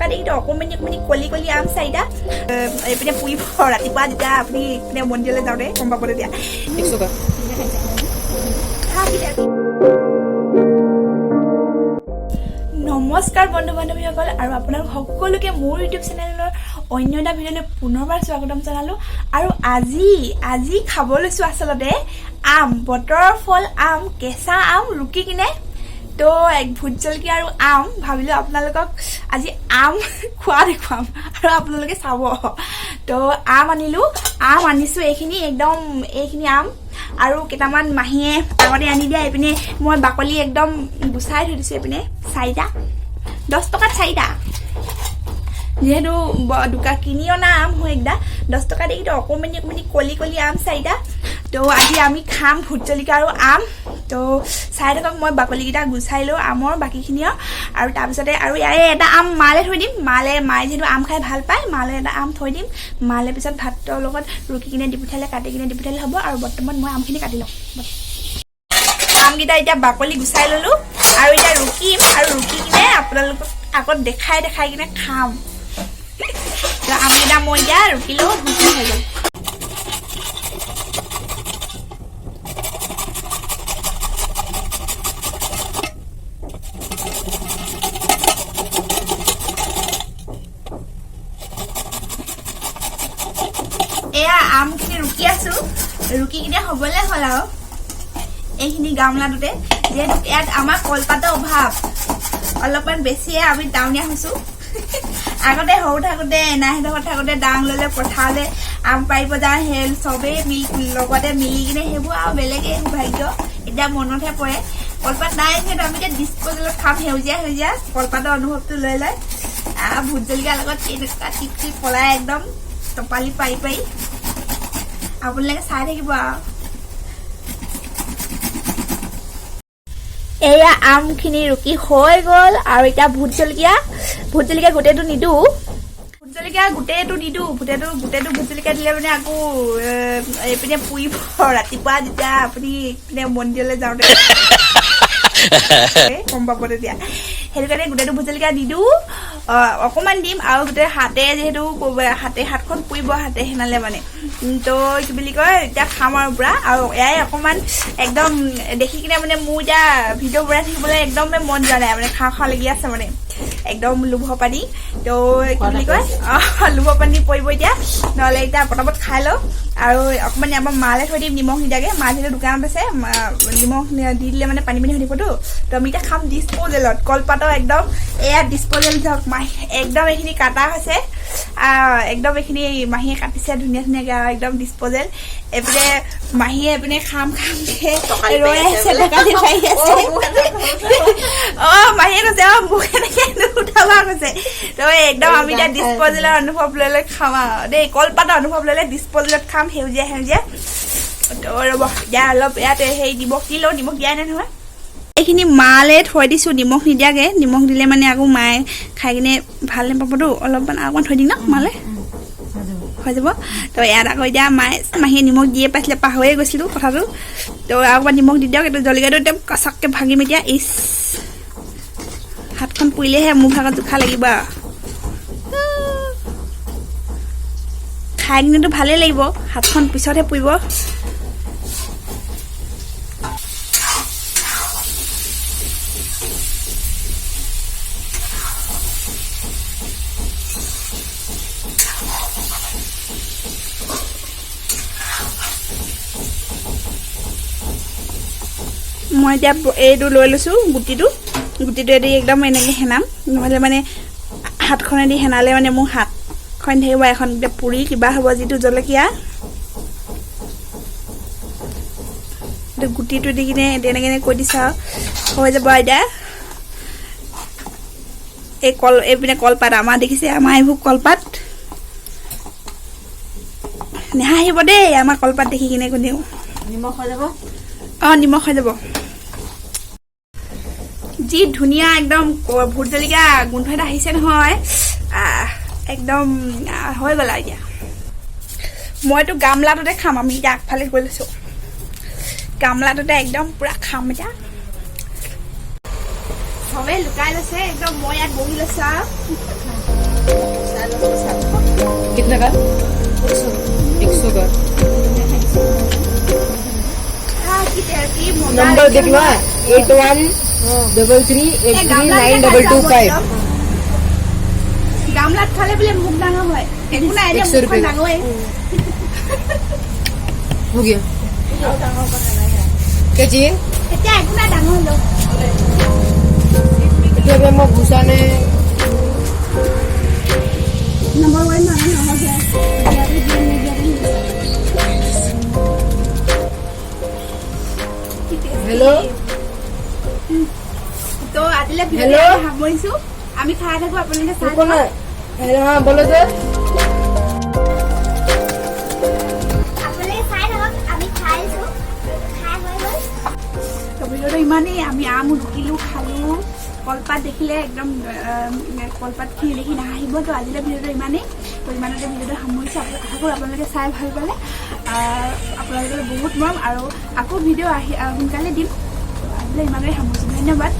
দি কিন্তু অকণমানি অকণমানি কলি কলি আম চাৰিটা এইপিনে পুৰিব ৰাতিপুৱা যেতিয়া আপুনি এইপিনে মন্দিৰলৈ যাওঁতে গম পাব তেতিয়া। নমস্কাৰ বন্ধু বান্ধৱীসকল আৰু আপোনালোক সকলোকে মোৰ ইউটিউব চেনেলৰ অন্য এটা ভিডিঅ'লৈ পুনৰবাৰ স্বাগতম জনালোঁ। আৰু আজি আজি খাব লৈছোঁ আচলতে আম, বতৰৰ ফল আম, কেঁচা আম ৰুকি কিনে। তো এক ভোট জলকীয়া আৰু আম ভাবিলোঁ আপোনালোকক আজি আম খোৱা দেখুৱাম আৰু আপোনালোকে চাব। তো আম আনিলোঁ, আম আনিছোঁ এইখিনি, একদম এইখিনি আম আৰু কেইটামান মাহীয়ে আগতে আনি দিয়া। এইপিনে মই বাকলি একদম গুচাই থৈ দিছোঁ। এইপিনে চাৰিটা, 10 টকাত চাৰিটা, যিহেতু দোকান কিনি অনা আম হয়। এইকেইটা 10 টকা দি কিন্তু অকণমানি অকণমানি কলি কলি আম চাৰিটা। তো আজি আমি খাম ভোট জলকীয়া আৰু আম। তো চাই থাকক, মই বাকলিকেইটা গুচাই লওঁ আমৰ বাকীখিনিও আৰু তাৰপিছতে আৰু ইয়াৰে এটা আম মালে থৈ দিম। মালে, মায়ে যিহেতু আম খাই ভাল পায়, মালে এটা আম থৈ দিম। মালে পিছত ভাতৰ লগত ৰুকি কিনে দি পঠিয়ালে, কাটি কিনে দি পঠিয়ালে হ'ব। আৰু বৰ্তমান মই আমখিনি কাটি লওঁ। আমকেইটা এতিয়া বাকলি গুচাই ল'লোঁ আৰু এতিয়া ৰুকিম আৰু ৰুকি কিনে আপোনালোকক আগত দেখাই দেখাই কিনে খাম। তো আমকেইটা মই এতিয়া ৰুকি লওঁ, ৰুকি হৈ গ'ল। এয়া আমখিনি ৰুকি আছো, ৰুকি কিনে হ'বলৈ হ'ল। আৰু এইখিনি গামলাটোতে, যিহেতু ইয়াত আমাৰ কলপাতৰ অভাৱ অলপমান বেছিয়ে, আমি টাউনীয়া হৈছো। আগতে সৰু থাকোঁতে এনাইহঁতৰ ঘৰত থাকোঁতে দাং ল'লে পথাৰলৈ আম পাৰিব যাওঁ, সেই চবেই মিলি লগতে মিলি কিনে, সেইবোৰ আৰু বেলেগেই সৌভাগ্য, এতিয়া মনতহে পৰে। কলপাত নাই যিহেতু আমি এতিয়া ডিছপ'জেলত খাম, সেউজীয়া সেউজীয়া কলপাতৰ অনুভৱটো লৈ লৈ ভোট জলকীয়াৰ লগত কেনেকুৱা টিপ টিপ পলাই একদম টপালি পাৰি পাৰি আপোনালোকে চাই থাকিব। আৰু এয়া আমখিনি ৰুকি হৈ গ'ল। আৰু এতিয়া ভোট জলকীয়া, ভোট জলকীয়া গোটেইটো নিদো, ভোট জলকীয়া গোটেইটো নিদো। গোটেইটো গোটেইটো ভোট জলকীয়া দিলে মানে আকৌ এইপিনে পুৰিব ৰাতিপুৱা যেতিয়া আপুনি এইপিনে মন্দিৰলৈ যাওঁতে গম পাব তেতিয়া। সেইটো কাৰণে গোটেইটো ভোট জলকীয়া নিদো, অকণমান দিম। আৰু গোটেই হাতে যিহেতু হাতে হাতখন পুৰিব হাতে সেনালে মানে। তো কি বুলি কয়, এতিয়া খাম আৰু পুৰা। আৰু এয়াই অকণমান একদম দেখি কিনে মানে মোৰ এতিয়া ভিডিঅ' বনাই থাকিবলৈ একদমেই মন যোৱা নাই, মানে খাওঁ খাওঁ লাগি আছে, মানে একদম লোভ পানী। তো কি বুলি কয়, লোভ পানী পৰিব এতিয়া, নহ'লে এতিয়া পটাপট খাই লওঁ। আৰু অকণমান আমাৰ মালে থৈ দিম নিমখ নিদিয়াকৈ। মা যিহেতু দোকানত আছে, নিমখ দি দিলে মানে পানী পানী হৈ থাকিবতো। তো আমি এতিয়া খাম ডিছপ'জেলত, কলপাতৰ একদম এয়া ডিছপ'জেল ধৰক। মাহী একদম এইখিনি কাটা হৈছে, একদম এইখিনি মাহীয়ে কাটিছে ধুনীয়া ধুনীয়াকৈ আৰু একদম ডিছপ'জেল। এইপিনে মাহীয়ে এইপিনে খাম খামকে ৰৈ আছে, টকালি পাৰি আছে। অ মাহীয়ে কৈছে, অ মোক এনেকে নুঠাবা কৈছে। তো একদম আমি এতিয়া ডিছপ'জেলৰ অনুভৱ লৈ লৈ খাম আৰু দেই, কলপাতৰ অনুভৱ লৈ লৈ ডিছপ'জেলত খাম সেউজীয়া সেউজীয়া। তো ৰ'ব, এতিয়া অলপ ইয়াত সেই নিমখ দি লওঁ, নিমখ দিয়াই নাই নহয়। এইখিনি মালে থৈ দিছোঁ নিমখ নিদিয়াকৈ। নিমখ দিলে মানে আকৌ মায়ে খাই কিনে ভাল নাপাবতো। অলপমান অকণমান থৈ দিম ন মালে, হৈ যাব। তো ইয়াত আকৌ এতিয়া মায়ে, মাহীয়ে নিমখ দিয়ে পাইছিলে, পাহৰিয়ে গৈছিলোঁ কথাটো। তো অকণমান নিমখ দি দিয়ক। এইটো জলকীয়াটো একদম কচাককৈ ভাঙিম এতিয়া। ইচ, হাতখন পুৰিলেহে মোৰ ভাগত জোখা লাগিব আৰু। খাই কিনেতো ভালেই লাগিব, হাতখন পিছতহে পুৰিব। মই এতিয়া এইটো লৈ লৈছোঁ গুটিটো, গুটিটোৱেদি একদম এনেকৈ সেনাম, নহ'লে মানে হাতখনেদি সেনালে মানে মোৰ হাতখন থাকিব এখন এতিয়া পুৰি কিবা হ'ব। যিটো জলকীয়া, এইটো গুটিটো দি কিনে তেনেকৈ কৈ দিছোঁ আৰু হৈ যাব। এতিয়া এই কল, এইপিনে কলপাত আমাৰ দেখিছে, আমাৰ এইবোৰ কলপাত নেহাঁহিব দেই আমাৰ কলপাত দেখি কিনে কোনেও। নিমখ হৈ যাব। অঁ, নিমখ হৈ যাব। যি ধুনীয়া একদম ভোট জলকীয়া গোন্ধ এটা আহিছে নহয়, একদম হৈ গ'ল। আৰু এতিয়া মইতো গামলাটোতে খাম। আমি এতিয়া আগফালে গৈ লৈছোঁ, গামলাটোতে একদম পূৰা খাম। এতিয়া চবেই লুকাই লৈছে একদম, মই ইয়াত বহি লৈছোঁ আৰু। कितने का? 100 का। আহ, কি কি মজা नंबर লাগিছে देख लो, নহয়। 8133 এই 8 3 গামলাত 9 যে डबल খাইছো 2 5। একদম। গামলাত খালে বোলে মুখ ডাঙৰ হয়। একো নাই এতিয়া, 100 মুখখন रुपये। ডাঙৰে। हो गया। क्या चाहिए? এতিয়া একো নাই, ডাঙৰ হলো। तो अभी हम भूसा ने নম্বৰ ওৱান মানুহ নহয়। হেল্ল'? তো আজিলৈ হেল্ল'? ভিডিঅ' সামৰিছো। আমি খাই থাকো, আপোনালোকে চাই रुको ना। থাকক। हेलो, हाँ, बोलो सर। আপোনালোকে চাই থাকক, আমি খাই আছো। খাই হৈ গ'ল। তো ভিডিঅ'টো ইমানেই। আমি আমো ৰুকিলোঁ, খালোঁ। কলপাত দেখিলে একদম কলপাতখিনি দেখি নাহাঁহিব। তো আজিলৈ ভিডিঅ'টো ইমানেই। তো ইমানতে ভিডিঅ'টো সামৰিছোঁ। আশা কৰোঁ আপোনালোকে চাই ভাল পালে। আপোনালোকে বহুত মৰম আৰু আকৌ ভিডিঅ' আহি সোনকালে দিম। তো আজিলৈ ইমানতে সামৰিছোঁ। ধন্যবাদ।